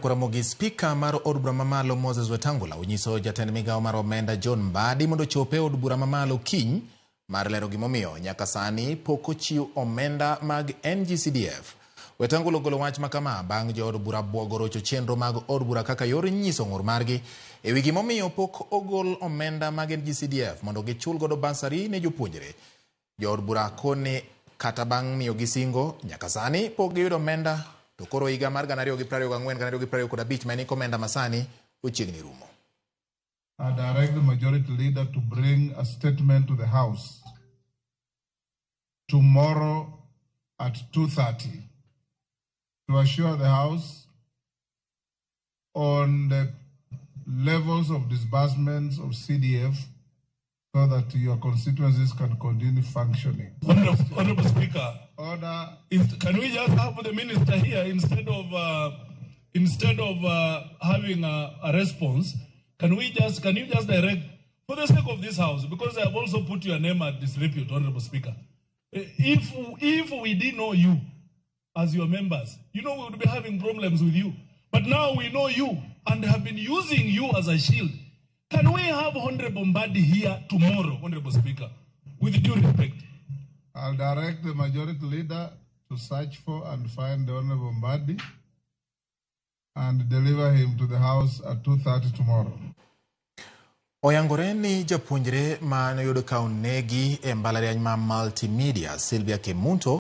Ramogi spika mar od bura mamalo Moses Wetangula onyiso jatend migawo mar omenda John Mbadi mondo ochop e od bura mamalo kiny mar lero gimomiyo nyaka sani pok ochiw omenda mag NGCDF. Wetangula ogolo wach ma kama bang' jood bura buogo rocho chenro mag od bura kaka yor nyiso ng'ur margi e wi gimomiyo pok ogol omenda mag NGCDF mondo gichul godo basari ne jopuonjre. Jood bura koni kata bang' miyogi singo, nyaka sani pok giyudo omenda to koro higa mar 2024 2025 ma en hik omenda masani ochiegni rumo. I direct the majority leader to bring a statement to the House tomorrow at 2:30 to assure the House on the levels of disbursements of CDF so that your constituencies can continue functioning. Honorable Speaker, Order. Can we just have the minister here instead of having a response? Can you just direct, for the sake of this house, because I have also put your name at disrepute, Honorable Speaker. If we didn't know you as your members, we would be having problems with you. But now we know you and have been using you as a shield. Can we have Honorable Mbadi here tomorrow, Honorable Speaker, with due respect? I'll direct the majority leader to search for and find the Honorable Mbadi and deliver him to the House at 2:30 tomorrow. Oyangore ni japuonjre ma noyud ka onegi e mbalariany ma Multimedia, Sylvia Kemunto.